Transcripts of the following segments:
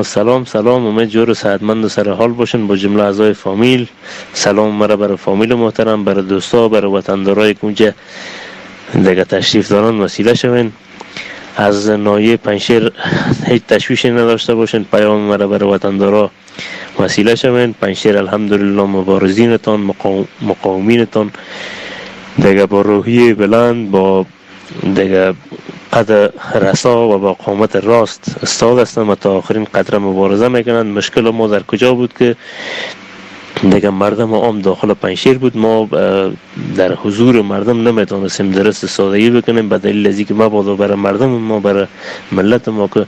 سلام سلام، امید جور و صحتمند و سر حال باشن با جمله اعضای فامیل. سلام مرا برای فامیل محترم، برای دوستا، برای وطندارای که اونجا دیگه تشریف دارن وسیله شوین. از ناحیه پنجشیر هیچ تشویشی نداشته باشین، پیام مرا برای وطندارا وسیله شوین. پنجشیر الحمدلله مبارزینتان، مقاومینتان دیگه با روحیه بلند، با دیگه قد رسا و با قامت راست استاد هستند و تا آخرین قطره مبارزه میکنند. مشکل ما در کجا بود که دیگه مردم عام داخل پنجشیر بود، ما در حضور مردم نمیتونستیم درست سادگی بکنیم، به دلیل از اینکه مبادا برای مردم ما، برای ملت ما که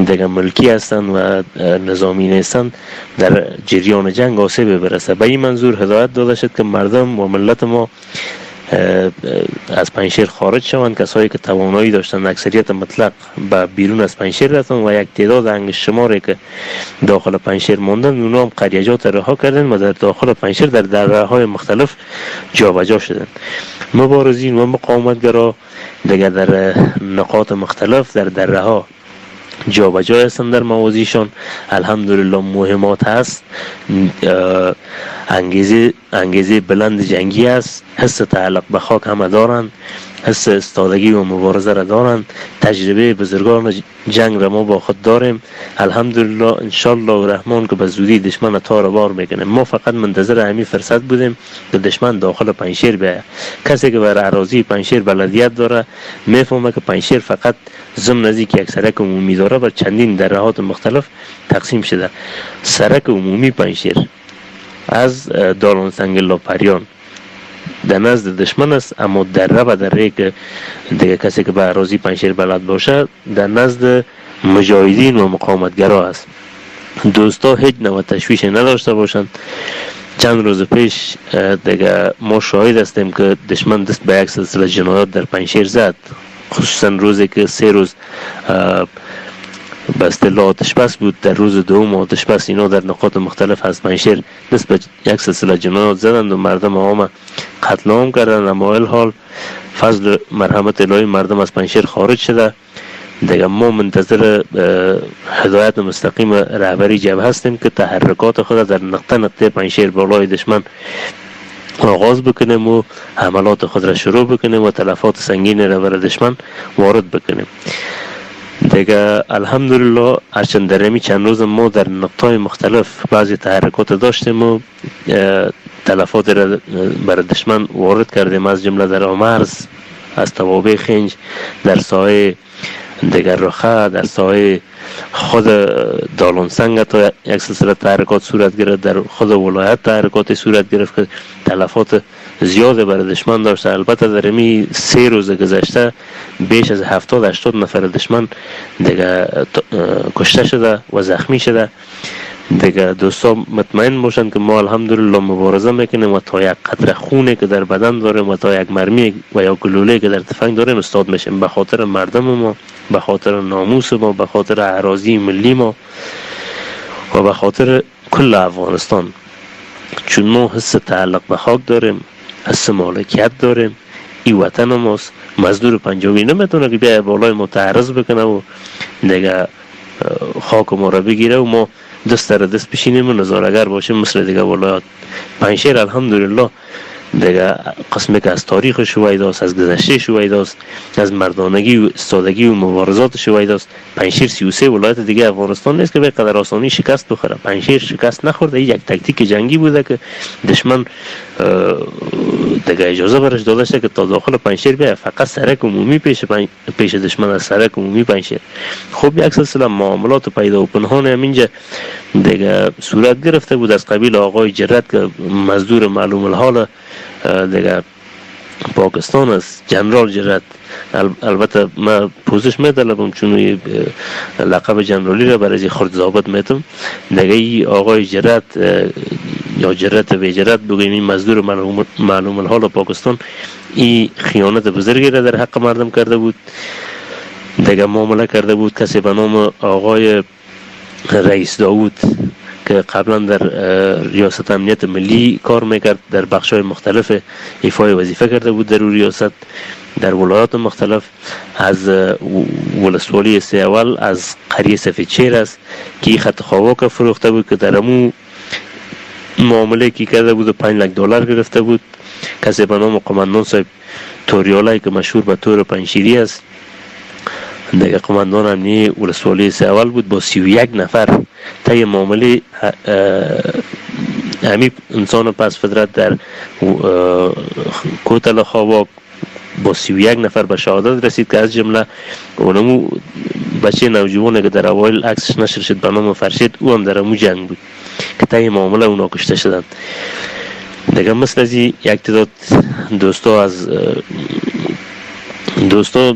دیگه ملکی هستند و نظامی نیستند، در جریان جنگ آسیب برسه. به این منظور هدایت داده شد که مردم و ملت ما از پنجشیر خارج شوند. کسایی که توانایی داشتند اکثریت مطلق به بیرون از پنجشیر رفتن و یک تعداد انگشت شماری که داخل پنجشیر ماندن اونا هم قریجات رها کردن و در داخل پنجشیر در دره های مختلف جابجا شدند. مبارزین و مقاومتگرا دیگر در نقاط مختلف در دره ها جابجا هستند در موازیشان. الحمدلله مهمات هست، انگیزه بلند جنگی است، حس تعلق به خاک همه دارند، حس استادگی و مبارزه را دارند، تجربه بزرگان جنگ را ما با خود داریم. الحمدلله انشالله و رحمان که به زودی دشمن تار بار میکنیم. ما فقط منتظر همین فرصت بودیم که دشمن داخل پنجشیر بیاید. کسی که بر اراضی پنجشیر بلدیت داره میفهمه که پنجشیر فقط ضمن از اینکه یک سرک عمومی داره بر چندین درهات مختلف تقسیم شده. سرک عمومی پنجشیر از دالان سنگلا پریان در نزد دشمن است، اما دره به دره که دیگه کسی که به اراضی پنجشیر بلد باشه در نزد مجاهدین و مقاومتگرا است. دوستا هیچ نوع تشویش نداشته باشند. چند روز پیش دیگه ما شاهد هستیم که دشمن دست به یک سلسله جنایات در پنجشیر زد، خصوصا روزی که 3 روز به اصطلاح آتش بس بود. در روز دوم آتش بس اینا در نقاط مختلف از پنجشیر دست به یک سلسله جنایات زدند و مردم عام قتل عام کردند. اما الحال فضل مرحمت الهی مردم از پنجشیر خارج شده. دیگه ما منتظر هدایت مستقیم رهبری جبهه هستیم که تحرکات خود در نقطه نقطه پنجشیر بالای دشمن آغاز بکنیم و حملات خود را شروع بکنیم و تلفات سنگین را بر دشمن وارد بکنیم. دیگه الحمدلله هرچند در این چند روز ما در نقطه‌های مختلف بعضی تحرکات داشتیم و تلفات را بر دشمن وارد کردیم، از جمله در آمرز، از توابع خنج، در ساحه دیگر رخه، در ساحه خود دالان سنگ تا یک سلسله تحرکات صورت گرفت، در خود ولایت تحرکات صورت گرفت که تلفات زیاد برای دشمن داشته. البته در این 3 روز گذشته بیش از 70-80 نفر دشمن دیگه کشته شده و زخمی شده. دیگه دوستا مطمئن باشند که ما الحمدلله مبارزه میکنیم و تا یک قطره خونه که در بدن داریم و تا یک مرمی و یا گلوله که در تفنگ داریم استاد میشیم، به خاطر مردم ما، به خاطر ناموس ما، به خاطر اراضی ملی ما و به خاطر کل افغانستان. چون ما حس تعلق به خاک داریم، حس مالکیت داریم، این وطن ماست. مزدور پنجابی نمیتونه که بیای بالای ما تعرض بکنه و دیگه خاک ما را بگیره و ما دست در دست بشینیم و نظاره‌گر باشیم مثل دیگه ولایات. پنجشیر الحمدلله دیگه قسمی که از تاریخ شویداست، از گذشته شویداست، از مردانگی و استادگی و مبارزات شویداست. پنجشیر 33 ولایت دیگه افغانستان نیست که به قدر آسانی شکست بخوره. پنجشیر شکست نخورده، یک تکتیک جنگی بوده که دشمن دیگه اجازه برش داده شده که تا داخل پنجشیر بیاید. فقط سرک عمومی پیش دشمن از سرک عمومی پنجشیر. خب یک سلسله معاملات پیدا و پنهان هم اینجا دیگه صورت گرفته بود، از قبیل آقای جرت که مزدور معلوم الحال دیگه پاکستان است، جنرال جرت. البته من پوزش میطلبم چون لقب جنرالی را برای خرد ضابط میتم. دیگه ای آقای جرت یا جرت به جرت بگوییم، این مزدور معلوم الحال پاکستان این خیانت بزرگی را در حق مردم کرده بود، دیگه معامله کرده بود. کسی به نام آقای رئیس داوود که قبلا در ریاست امنیت ملی کار میکرد، در بخش‌های مختلف ایفای وظیفه کرده بود در ریاست، در ولایات مختلف از ولسوالی سه اول از قریه سفیدشیر است که خط خواک فروخته بود که در امو معامله که کرده بود 5 لک دلار گرفته بود. کسی به نام قماندان صاحب توریالای که مشهور به تور پنجشیری است، دیگه قماندان امنی ولسوالی سه اول بود، با 31 نفر طی معامله همی انسان پس فدرت در کوتل خواک با 31 نفر به شهادت رسید که از جمله اونمو بچه نوجوانه که در اوایل عکسش نشر شد به نام فرشید، او هم در امو جنگ بود که طی معامله اونا کشته شدند. دیگه مثل از یک تعداد دوستا از دوستا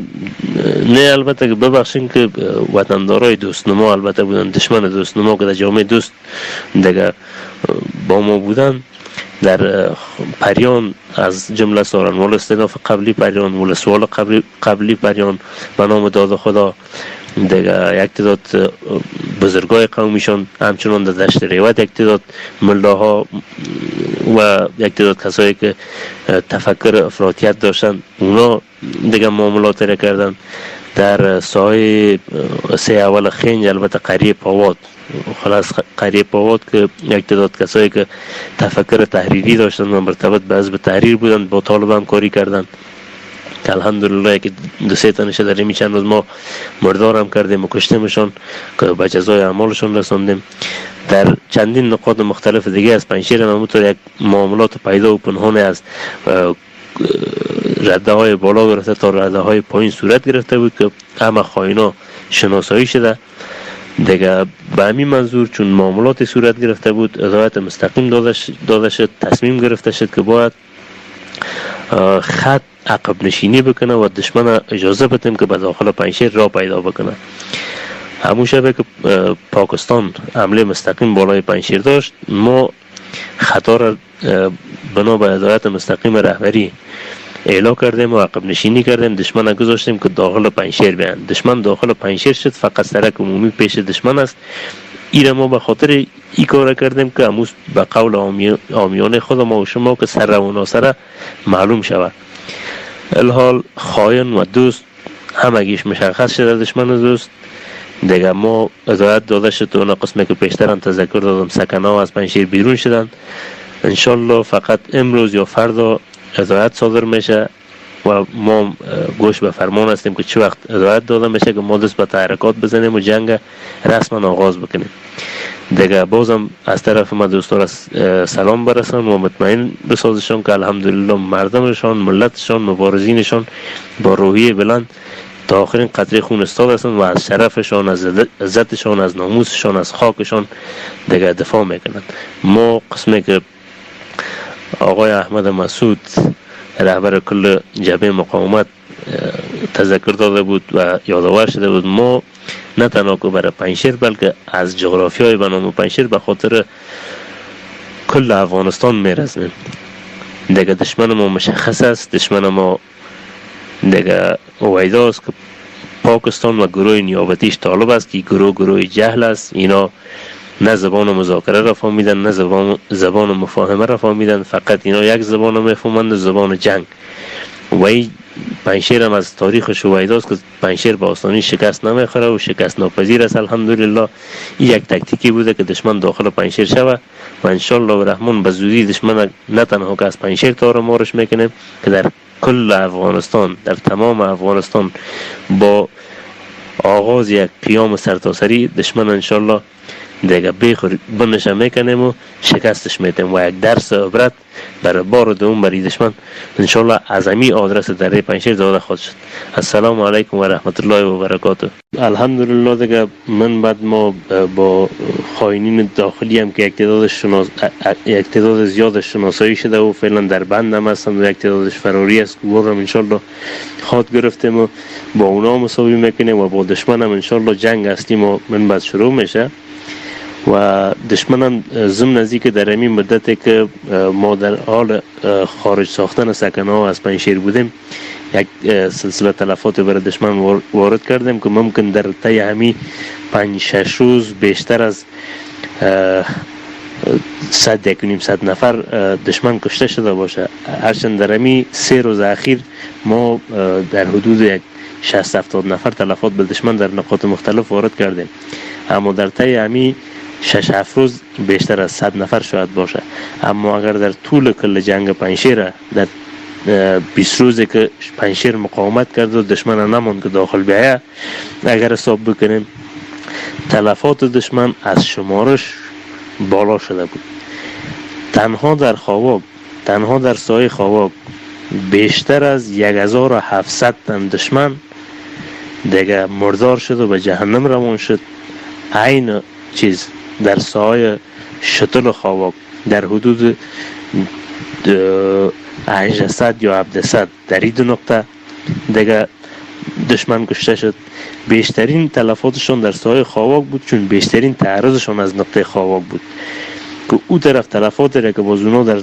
نه البته که ببخشین که وطندارای دوستنما البته بودن، دشمن دوستنما که در جامعه دوست دیگه با ما بودن در پریان، از جمله سارنوال استناف قبلی پریان، ولسوال قبلی پریان به نام داد خدا، دیگه یک تعداد بزرگای قومیشان، همچنان در دشت ریوت یک تعداد ملاها و یک تعداد کسایی که تفکر افراطیت داشتن اونا دیگه معاملات را کردن. در ساحه سه اول خنج البته قریه پاواد، خلاص قریه پاواد که یک تعداد کسایی که تفکر تحریری داشتن و مرتبط به حزب تحریر بودن با طالب هم کاری کردن که الحمدلله که دو سه تنشه در این چند روز ما مردار هم کردیم و کشتیمشان که به جزای اعمالشان رساندیم. در چندین نقاط مختلف دیگه از پنجشیر هم همونطور یک معاملات پیدا و پنهان از رده های بالا گرفته تا رده های پایین صورت گرفته بود که همه خائنا شناسایی شده. دیگه به همین منظور چون معاملات صورت گرفته بود هدایت مستقیم داده شد، تصمیم گرفته شد که باید خط عقب نشینی بکنه و دشمن اجازه بدیم که به داخل پنجشیر راه پیدا بکنه. همون شبه که پاکستان حمله مستقیم بالای پنجشیر داشت، ما خطا را بنا به هدایت مستقیم رهبری اعلا کردیم و عقب نشینی کردیم، دشمن گذاشتیم که داخل پنجشیر بیان. دشمن داخل پنجشیر شد، فقط سرک عمومی پیش دشمن است. ایره ما به خاطر ای کار کردیم که اموز به قول عامیانه خود ما و شما که سر و ناسره معلوم شود. الحال خاین و دوست همگیش مشخص شده، دشمن و دوست. دیگه ما هدایت داده شد و قسمه که پیشتر هم تذکر دادم سکنه ها از پنجشیر بیرون شدن. انشالله فقط امروز یا فردا هدایت صادر میشه و ما گوش به فرمان هستیم که چه وقت هدایت داده میشه که ما دست به تحرکات بزنیم و جنگ رسما آغاز بکنیم. دیگه بازم از طرف ما دوستان سلام برسان و مطمئن بسازشان که الحمدلله مردمشان، ملتشان، مبارزینشان با روحیه بلند تا آخرین قطره خون استاد هستند و از شرفشان، از عزتشان، از ناموسشان، از خاکشان دیگه دفاع میکنند. ما قسمی که آقای احمد مسعود رهبر کل جبهه مقاومت تذکر داده بود و یادآور شده بود، ما نه تنها که برای پنجشیر بلکه از جغرافیای به نام پنجشیر به خاطر کل افغانستان میرزمیم. دیگه دشمن ما مشخص است، دشمن ما دیگه هویدا است که پاکستان و گروه نیابتیش طالب است که گروه جهل است. اینا نه زبان مذاکره را فهمیدن، نه زبان مفاهمه را فهمیدن، فقط اینا یک زبان را میفهمند، زبان جنگ. و این پنجشیر هم از تاریخش هویداست که پنجشیر به آسانی شکست نمیخوره و شکست ناپذیر است. الحمدلله این یک تکتیکی بوده که دشمن داخل پنجشیر شوه و انشالله و رحمان به زودی دشمن نه تنها که از پنجشیر تار مارش میکنیم که در کل افغانستان، در تمام افغانستان با آغاز یک قیام سرتاسری دشمن انشالله دیگه بیخور بنشه میکنیم و شکستش میتیم و یک درس عبرت برای بار دوم برای دشمن انشالله از امی آدرس دره پنجشیر داده خواهد شد. السلام علیکم و رحمت الله و برکاته. الحمدلله دیگه من بعد ما با خائنین داخلی هم که یک تعداد زیاد شناسایی شده و فعلا در بند هم هستند و یک تعدادش فراری است، هم انشالله خواد گرفتیم و با اونا مساوی میکنیم و با دشمن هم انشالله جنگ هستیم و من بعد شروع میشه. و دشمنم ضمن از که در همین مدتی که ما در حال خارج ساختن سکنه ها از پنجشیر بودیم یک سلسله تلفات برای دشمن وارد کردیم که ممکن در طی همین 5-6 روز بیشتر از 100 150 نفر دشمن کشته شده باشه. هرچند در امی 3 روز اخیر ما در حدود 60-70 نفر تلفات به دشمن در نقاط مختلف وارد کردیم، اما در طی امی 6-7 روز بیشتر از 100 نفر شاید باشه. اما اگر در طول کل جنگ پنجشیر در 20 روزی که پنجشیر مقاومت کرد و دشمن نماند که داخل بیایه، اگر حساب بکنیم تلفات دشمن از شمارش بالا شده بود. تنها در خواک، تنها در سایه خواک بیشتر از 1700 تن دشمن دیگه مردار شد و به جهنم روان شد. عین چیز در سایه شتل خواک در حدود 800 یا 700 در این دو نقطه دیگه دشمن کشته شد. بیشترین تلفاتشون در سایه خواک بود، چون بیشترین تعرضشون از نقطه خواک بود که او طرف تلفات را که باز اونا در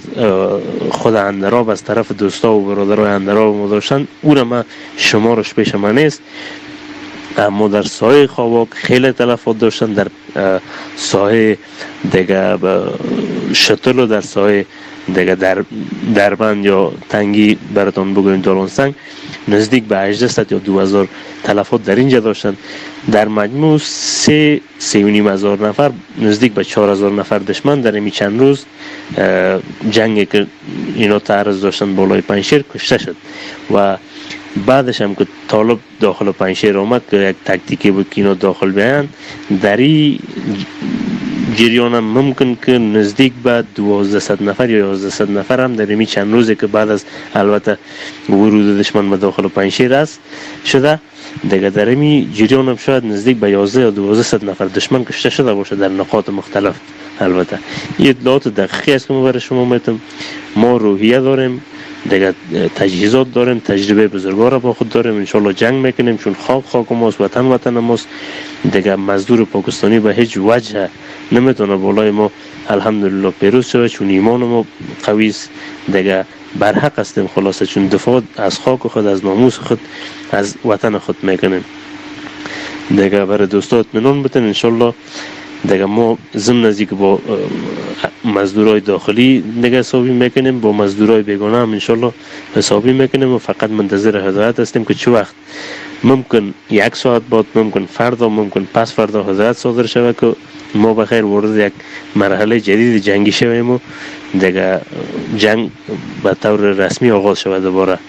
خود اندراب از طرف دوستا و برادرای اندراب ما داشتن، او را ما شمارش پیش من نیست. اما در سایه خواک خیلی تلفات داشتن، در سایه دیگه شتل و در سایه دیگه در دربند یا تنگی براتون بگویم دارونسنگ نزدیک به 800 یا 2000 تلفات در اینجا داشتن. در مجموع 3-3.5 هزار نفر، نزدیک به 4000 نفر دشمن در این چند روز جنگ که اینا تعرض داشتن بالای پنجشیر کشته شد. و بعدش هم که طالب داخل پنجشیر آمد که یک تکتیکی بود که اینا داخل بیان، در این جریان ممکن که نزدیک به 1200 نفر یا 1100 نفر هم در این چند روزی که بعد از البته ورود دشمن به داخل پنجشیر است شده دیگه، در این جریان هم شاید نزدیک به 11 یا 1200 نفر دشمن کشته شده باشه در نقاط مختلف. البته این اطلاعات دقیقی است که ما برای شما میتم. ما روحیه داریم دیگه، تجهیزات داریم، تجربه بزرگا را با خود داریم، انشالله جنگ میکنیم چون خاک خاک ماست، وطن وطن ماست دیگه. مزدور پاکستانی به هیچ وجه نمیتونه بالای ما الحمدلله پیروز شود، چون ایمان ما قوی است دیگه، برحق هستیم خلاصه، چون دفاع از خاک خود، از ناموس خود، از وطن خود میکنیم دیگه. برای دوستا اطمینان بتن انشالله دیگه ما ضمن از اینکه با مزدورای داخلی دیگه حسابی میکنیم، با مزدورای بیگانه هم انشالله حسابی میکنیم و فقط منتظر هدایت هستیم که چه وقت، ممکن 1 ساعت بعد، ممکن فردا، ممکن پس فردا هدایت صادر شود که ما بخیر وارد یک مرحله جدید جنگی شویم و دیگه جنگ به طور رسمی آغاز شود دوباره.